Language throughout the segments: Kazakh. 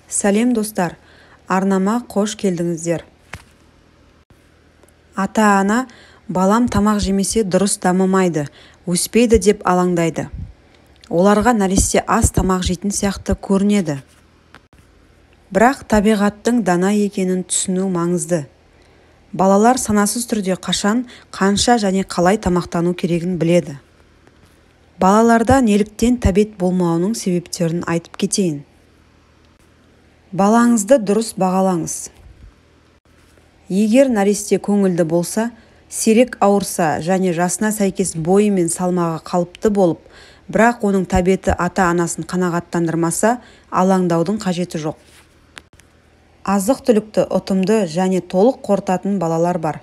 Сәлем, достар! Арнама қош келдіңіздер! Ата-ана балам тамақ жемесе, дұрыс дамымайды, өспейді деп алаңдайды. Оларға нәресте аз тамақ жейтін сияқты көрінеді. Бірақ табиғаттың дана екенін түсіну маңызды. Балалар санасыз түрде қашан, қанша және қалай тамақтану керегін біледі. Балаларда неліктен тәбет болмауының себептерін айтып кетейін. Балаңызды дұрыс бағалаңыз. Егер нәресте көңілді болса, сирек ауырса және жасына сәйкес бойы мен салмағы қалыпты болып, бірақ оның тәбеті ата-анасын қанағаттандырмаса, алаңдаудың қажеті жоқ. Азық-түлікті ұтымды және толық қорытатын балалар бар.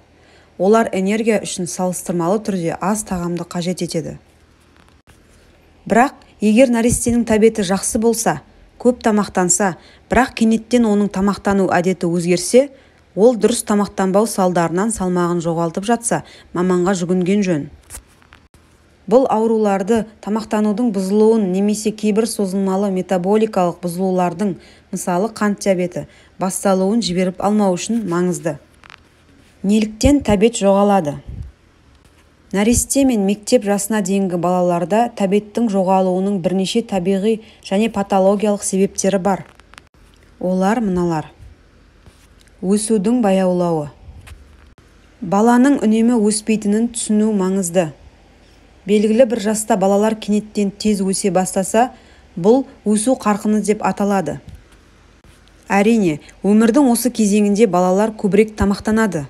Олар энергия үшін салыстырмалы түрде аз тағамды қажет етеді. Бірақ егер нәрестенің тәбеті жақсы болса, көп тамақтанса, бірақ кенеттен оның тамақтану әдеті өзгерсе, ол дұрыс тамақтанбау салдарынан салмағын жоғалтып жатса, маманға жүгінген жөн. Бұл ауруларды, тамақтанудың бұзылуын немесе кейбір созылмалы метаболикалық бұзылулардың, мысалы, қант диабеті, басталуын жіберіп алмау үшін маңызды. Неліктен тәбет жоғалады? Нәресте мен мектеп жасына дейінгі балаларда тәбеттің жоғалуының бірнеше табиғи және патологиялық себептері бар. Олар мыналар. Өсудің баяулауы. Баланың үнемі өспейтінін түсіну маңызды. Белгілі бір жаста балалар кенеттен тез өсе бастаса, бұл өсу қарқыны деп аталады. Әрине, өмірдің осы кезеңінде балалар көбірек тамақтанады.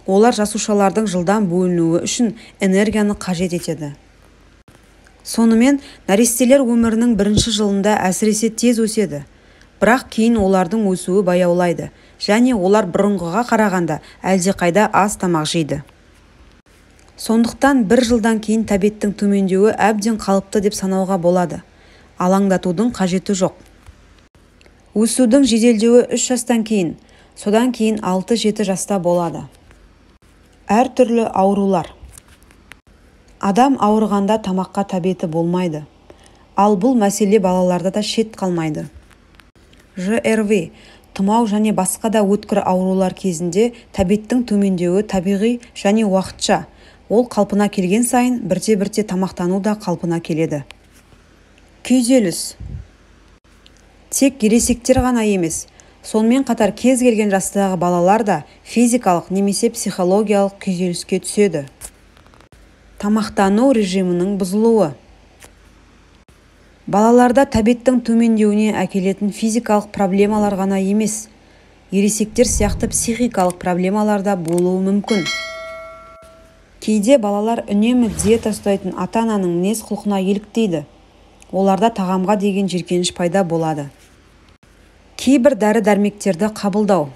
Олар жасушалардың жылдам бөлінуі үшін энергияны қажет етеді. Сонымен, нәрестелер өмірінің бірінші жылында әсіресе тез өседі. Бірақ кейін олардың өсуі баяулайды және олар бұрынғыға қарағанда әлдеқайда аз тамақ жейді. Сондықтан бір жылдан кейін тәбеттің төмендеуі әбден қалыпты деп санауға болады. Алаңдатудың қажеті жоқ. Өсудің жеделдеуі 3 жастан кейін, содан кейін 6-7 жаста болады. Әртүрлі аурулар. Адам ауырғанда тамаққа тәбеті болмайды. Ал бұл мәселе балаларда да шет қалмайды. ЖРВ, тұмау және басқа да өткір аурулар кезінде тәбеттің төмендеуі табиғи және уақытша. Ол қалпына келген сайын бірте-бірте тамақтану да қалпына келеді. Күйзеліс. Тек ересектер ғана емес, сонымен қатар кез келген жастағы балалар да физикалық немесе психологиялық күйзеліске түседі. Тамақтану режимінің бұзылуы. Балаларда тәбеттің төмендеуіне әкелетін физикалық проблемалар ғана емес, ересектер сияқты психикалық проблемалар да болуы мүмкін. Кейде балалар үнемі диета ұстайтын ата-ананың мінез-құлқына еліктейді. Оларда тағамға деген жиіркеніш пайда болады. Кейбір дәрі-дәрмектерді қабылдау.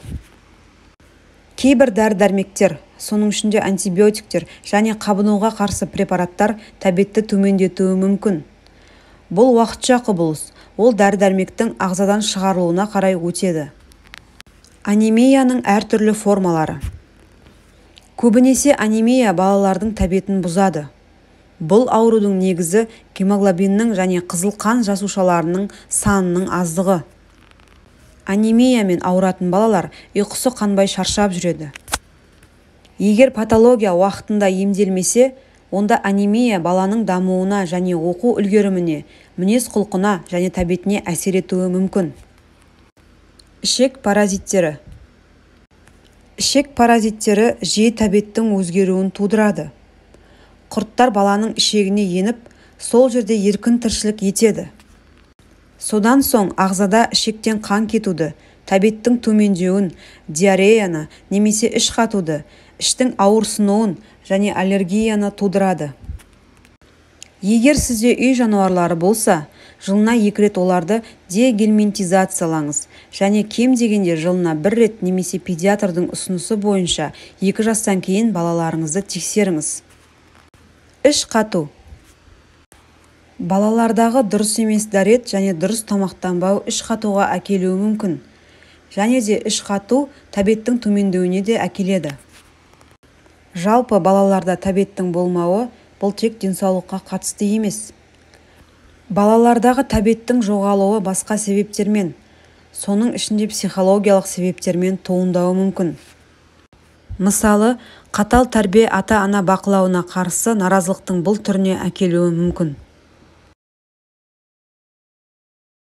Кейбір дәрі-дәрмектер, соның ішінде антибиотиктер және қабынуға қарсы препараттар тәбетті төмендетуі мүмкін. Бұл уақытша құбылыс, ол дәрі-дәрмектің ағзадан шығарылуына қарай өтеді. Анемияның әртүрлі формалары. Көбінесе анемия балалардың тәбетін бұзады. Бұл аурудың негізі гемоглобиннің және қызыл қан жасушаларының санының аздығы. Анемиямен ауыратын балалар ұйқысы қанбай шаршап жүреді. Егер патология уақытында емделмесе, онда анемия баланың дамуына және оқу үлгеріміне, мінез-құлқына және тәбетіне әсер етуі мүмкін. Ішек паразиттері. Ішек паразиттері жиі тәбеттің өзгеруін тудырады. Құрттар баланың ішегіне еніп, сол жерде еркін тіршілік етеді. Содан соң ағзада ішектен қан кетуді, тәбеттің төмендеуін, диареяны немесе іш қатуды, іштің ауырсынуын және аллергияны тудырады. Егер сізде үй жануарлары болса, жылына 2 рет оларды дегельминтизациялаңыз және кем дегенде жылына 1 рет немесе педиатрдың ұсынысы бойынша 2 жастан кейін балаларыңызды тексеріңіз. Іш қату. Балалардағы дұрыс емес дәрет және дұрыс тамақтанбау іш қатуға әкелуі мүмкін. Және де іш қату тәбеттің төмендеуіне де әкеледі. Жалпы балаларда тәбеттің болмауы бұл тек денсаулыққа қатысты емес. Балалардағы тәбеттің жоғалуы басқа себептермен, Соның ішінде психологиялық себептермен туындауы мүмкін. Мысалы, қатал тәрбие ата-ана бақылауына қарсы наразылықтың бұл түріне әкелуі мүмкін.